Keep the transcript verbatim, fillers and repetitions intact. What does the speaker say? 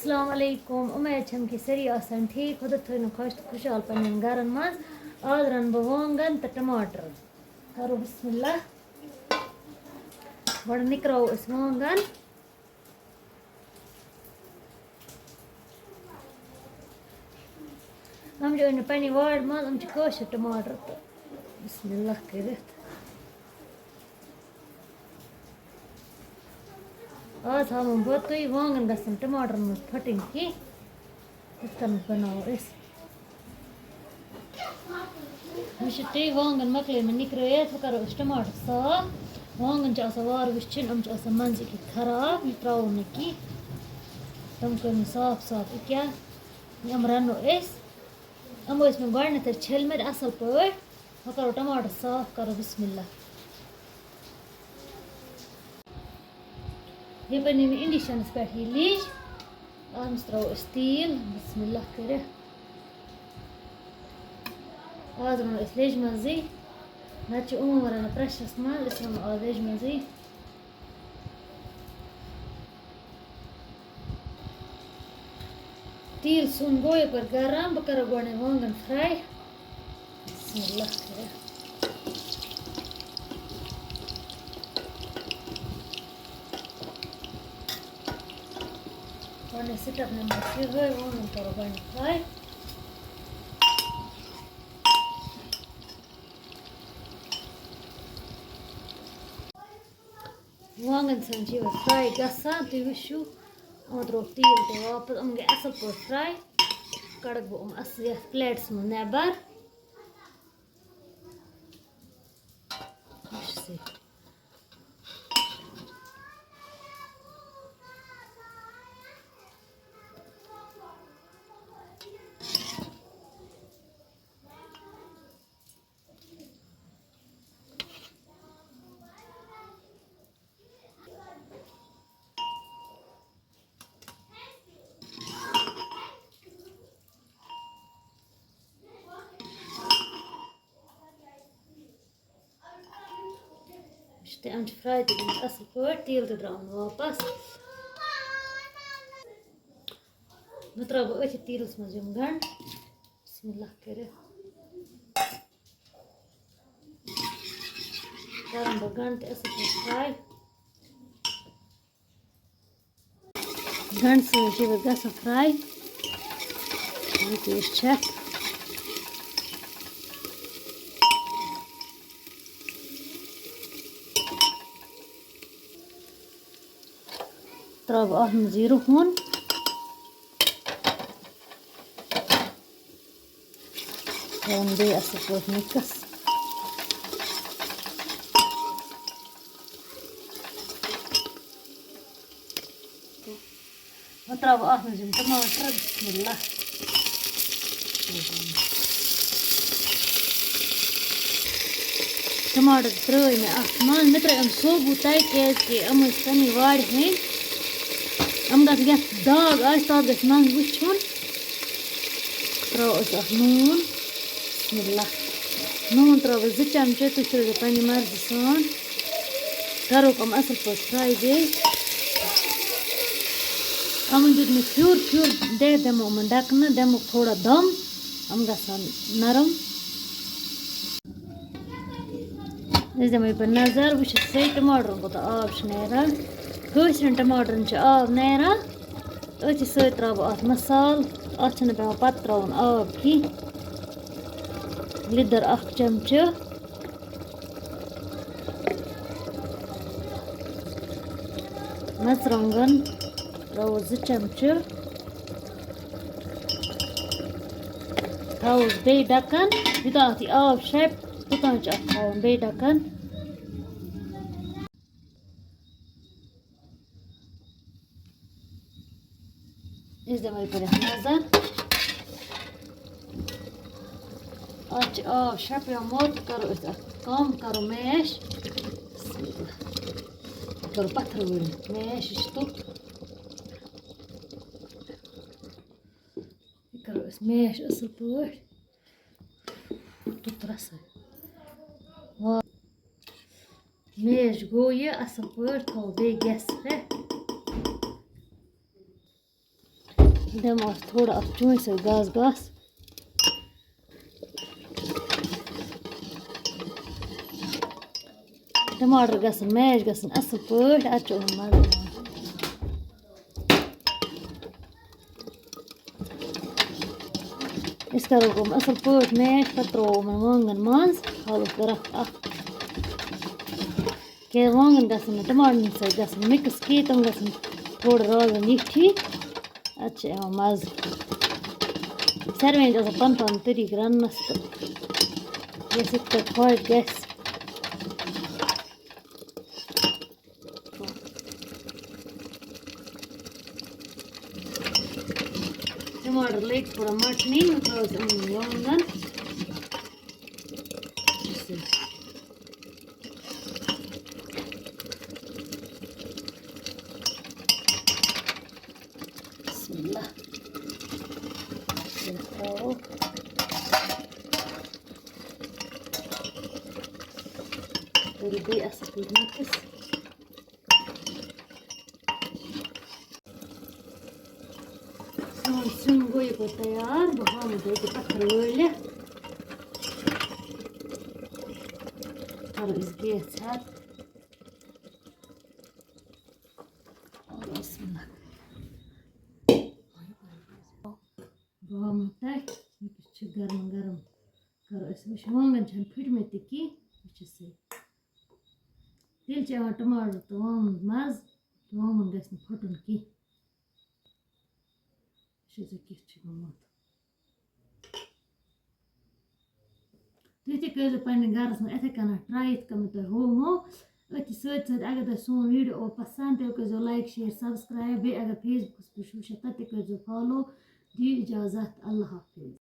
السلام علیکم، اُمید چھم کہِ سٲری آسن ٹھیٖک۔ خۄدا تھٲینو خۄش تہٕ خۄشحال پننٮ۪ن گرن منٛز۔ آز رَنہٕ بہٕ وانگن تہٕ ٹماٹر۔ کرو بسم اللہ۔ گۄڈٕ نِکراوو أسۍ وانگن۔ یِم چھِ أنۍ مٕتۍ پننہِ وارِ منٛز، یِم چھِ کٲشِر ٹماٹر تہٕ بسم اللہ کٔرِتھ۔ آز ہاوَن بہٕ تُہۍ وانگن گژھن ٹماٹرن منٛز پھٹٕنۍ کینٛہہ۔ یِتھ کٔنۍ بناوو أسۍ۔ وۄنۍ چھِ تُہۍ وانگن مۄکلٲے مےٚ نِکرٲیِتھ، وۄنۍ کرو أسۍ ٹماٹر صاف۔ وانگن چھِ آسان وارٕ وٕچھِنۍ، یِم چھِ آسان منٛزٕ کِنۍ خراب، یہِ ترٛاوو نہٕ کینٛہہ۔ تِم کٔرۍ مےٚ صاف صاف، یہِ کیٛاہ، یِم رَنو أسۍ۔ یِم ٲسۍ مےٚ گۄڈٕنٮ۪تھٕے چھٔلمٕتۍ اَصٕل پٲٹھۍ۔ وۄنۍ کَرو ٹماٹر صاف، کَرو بسم اللہ۔ یہِ بَنے مےٚ اِنڈَکشَنَس پٮ۪ٹھ یہِ لیٚج۔ اَتھ منٛز ترٛاوو أسۍ تیٖل، بسم اللہ کٔرِتھ۔ آز رَنو أسۍ لیٚجہِ منٛزٕے، نَتہٕ چھِ عموٗمَن رَنان پرٛٮ۪شرَس منٛز، أسۍ رَنو آز لیٚجہِ منٛزٕے۔ تیٖل سون گوٚو یَپٲرۍ گرم، بہٕ کَرٕ گۄڈٕ وانگن fry۔ بسم اللہ کٔرِتھ۔ گۄڈٕنیُک step نِمو أسۍ یِہوٚے، وانگن کَرو گۄڈٕنیُک fry۔ وانگن سان چھِ یِوان fry گژھان، تُہۍ وٕچھِو، یِمو ترٛوو تیٖل تہِ واپس، یِم گٔے اَصٕل پٲٹھۍ fry۔ کَڑَکھ بہٕ یِم اَصٕل یَتھ plateس منٛز نٮ۪بر۔ وٕچھ سا۔ وٕچھ تُہۍ، یِم چھِ fry تہِ گٔمٕتۍ اَصٕل پٲٹھۍ، تیٖل تہِ درٛاو نہٕ واپَس۔ وۄنۍ ترٛاوٕ بہٕ أتھۍ تیٖلَس منٛز یِم گنٛڈٕ۔ بسم اللہ کٔرِتھ۔ کَرَن بہٕ گنٛڈٕ تہِ اَصٕل پٲٹھۍ fry۔ گنٛڈٕ سۭتۍ چھِ یِم گژھان fry۔ یہِ تہِ أسۍ چھَکھ۔ ترٛاوٕ بہٕ اَتھ منٛز یہِ رُہُن۔ تھاوُن بیٚیہِ اَصٕل پٲٹھۍ mix۔ وۄنۍ ترٛاوٕ بہٕ اَتھ منٛز یِم ٹماٹر، بسم اللہ۔ ٹماٹر ترٛٲے مےٚ اَتھ منٛز، مےٚ ترٛٲے یِم ثوبوٗتَے، کیٛازِکہِ یِم ٲسۍ پنٛنہِ وارِ ہٕنٛدۍ۔ یِم گژھِ یَتھ داغ آسہِ، تَتھ گژھِ منٛز وٕچھُن۔ ترٛاوو أسۍ اَتھ نوٗن۔ بسم اللہ۔ نوٗن ترٛاوو أسۍ زٕ چمچہٕ، تُہۍ ترٛٲیزیو پنٛنہِ مرضی سان۔ کَرو یِم اَصٕل پٲٹھۍ fry بیٚیہِ۔ یِمَن دیُت مےٚ پھیُر، پھیُر، بیٚیہِ دِمو یِمَن ڈَکہٕ نہٕ، دِمو تھوڑا دَم، یِم گژھن نرم۔ أسۍ دِمو یَپٲرۍ نظر، وٕچھِو سا ٹماٹرَن کوٗتاہ آب چھُ نیران۔ کٲشرٮ۪ن ٹماٹرَن چھُ آب نیران۔ أتھۍ سۭتۍ ترٛاوٕ بہٕ اَتھ مصالہٕ۔ اَتھ چھُنہٕ پٮ۪وان پَتہٕ ترٛاوُن آب کینٛہہ۔ لیٚدٕر اَکھ چمچہٕ۔ مَرژٕوانٛگَن ترٛاوو زٕ چمچہٕ۔ تھاووس بیٚیہِ ڈَکَن، یوٗتاہ اَتھ یہِ آب شرٛپہِ، توٚتام چھُ اَتھ تھاوُن بیٚیہِ ڈَکَن۔ أسۍ دِمو یَپٲرۍ اَتھ نظر۔ اَتھ چھُ آب شرٛپیومُت، کَرو أسۍ اَتھ کَم، کَرو mash۔ کَرو پَتھَر وٲلۍ mash، یہِ چھُ توٚت۔ یہِ کَرو أسۍ mash اَصٕل پٲٹھۍ۔ توٚت رَسَے۔ وا-، mash گوٚو یہِ اَصٕل پٲٹھۍ، تھاوو بیٚیہِ گیسَس پٮ۪ٹھ۔ دِمو اَتھ تھوڑا اَتھ چونٛچہِ سۭتۍ گاسہٕ گاسہٕ۔ ٹماٹر گژھن میش گژھن اَصٕل پٲٹھۍ، اَدٕ چھُ یِمَن مَزٕ یِوان۔ أسۍ کَرو یِم اَصٕل پٲٹھۍ میش، پَتہٕ ترٛاوو یِمَن وانٛگَن منٛز، کھالو گرٛکھ اَکھ۔ کیٛازِ وانٛگَن گژھن نہٕ ٹماٹرَن سۭتۍ گژھن مِکٕس کینٛہہ، تِم گژھن تھوڑا روزٕنۍ یِتھی۔ اَتھ چھِ یِوان مَزٕ۔ ساروِیَن چھِ آسان پَنُن پَنُن طریٖقہٕ رَننَس تہٕ یَس یِتھ پٲٹھۍ خۄش گژھِ۔ ٹماٹر لٔگۍ تھوڑا مَٹنہِ، وۄنۍ ترٛاوو أسۍ یِمَن وانٛگَن۔ بسم اللہ۔ ترٛاوو۔ کٔرِو بیٚیہِ اَصٕل پٲٹھۍ mix۔ سون سیُن گوٚو یِتھ پٲٹھۍ تیار، بہٕ ہاوٕ تۄہہِ ییٚتہِ پَتھر وٲلِتھ۔ کَرو أسۍ گیس ژھٮ۪تھ۔ بسم اللہ۔ بہٕ ہاوٕ تۄہہِ، ییٚتہِ چھِ گرم گرم۔ کَرو أسۍ وٕچھ، وانٛگَن چھَنہٕ پھٕٹمٕتۍ تہِ کینٛہہ، وٕچھِو سا۔ تیٚلہِ چھِ یِوان ٹماٹر تہٕ وانٛگنَس مَزٕ، تہٕ وانٛگُن گژھِ نہٕ پھُٹُن کینٛہہ۔ وٕچھِو سا کیُتھ چھُ گوٚمُت۔ تُہۍ تہِ کٔرۍزیو پنٛنہِ گَرَس منٛز یِتھَے کٔنۍ try، یِتھ کٔنۍ مےٚ تۄہہِ ہوومو۔ أتھۍ سۭتۍ سۭتۍ اگر تۄہہِ سون video اوس پَسنٛد، تیٚلہِ کٔرۍزیو like، share، subscribe۔ بیٚیہِ اگر Facebookَس پٮ۪ٹھ چھُ وٕچھان، تَتہِ تہِ کٔرۍزیو follow۔ دِیِو اِجازت، اللہ حافظ۔